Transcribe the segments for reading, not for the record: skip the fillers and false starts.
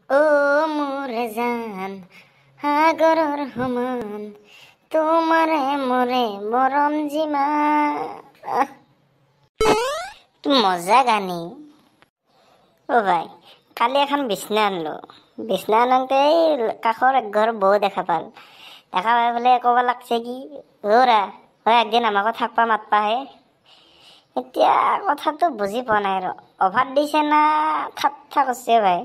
অ' মোৰ জান সাগৰৰ সমান, তোমাৰে মোৰে মৰম যিমান। কি মজা গানি। অ' ভাই, কালি এখন বিচনা আনলো। বিচনা আনোতে এই কাষৰ একঘৰ বৌ দেখা পাল। দেখা পাই পেলাই ক'ব লাগছে কি, অ'ৰা হয় একদিন আমাকো থাকবা মাতবাহে। এতিয়া কথাটো বুজি পোৱা নাই আৰু, অভাৰ দিছে না ঠাট্টা কৰিছে ভাই?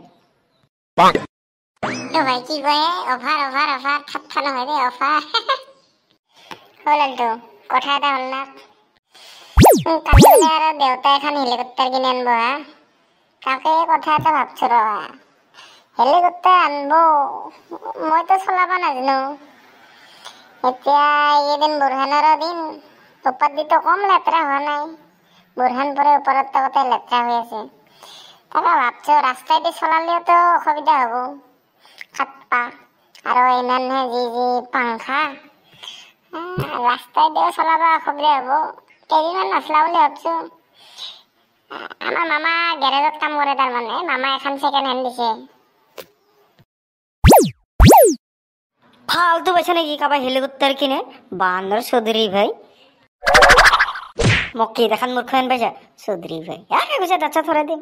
অ' ভাই, কি কয়? অফাৰ অফাৰ অফাৰ, ঠাট্টা নহয় দেই, অফাৰ। হ'ল আলটো কথা এটা হ'ল না, কালি বোলে আৰু দেউতাই এখন হেলিকপ্টাৰ কিনি আনব। হা, তাকে কথা এটা ভাবছো ৰ, হেলিকপ্টাৰ আনব, মইতো চলাব নাজানো। এতিয়া এইকেইদিন বুৰহানৰো দিন, ওপৰত দিতো কম লেতেৰা হোৱা নাই, বুৰহান পৰে ওপৰত থাকোঁতে লেতেৰা হৈ আছে। তাকে ভাবছো ৰাস্তাইদি চলালেওতো অসুবিধা হ'ব, খাটপা আৰু ইমানহে যি যি পাংখা, ৰাস্তাইদিও চলাব অসুবিধা হ'ব। কেইদিনমান নচলাও বুলি ভাবছো। আমাৰ মামা গেৰেজত কাম কৰে, তাৰমানে মামা এখন ছেকেণ্ড হেণ্ড দিছে। ফালতু পইচা নেকি কাৰোবাৰ হেলিকপ্টাৰ কিনে? বান্দৰ চৌধুৰী ভাই, মোক কি দেখাত মূৰ্খ হেন পাইছা? চৌধুৰী ভাই, ইয়াকে কৈছে দাঁত চাত ভৰাই দিম।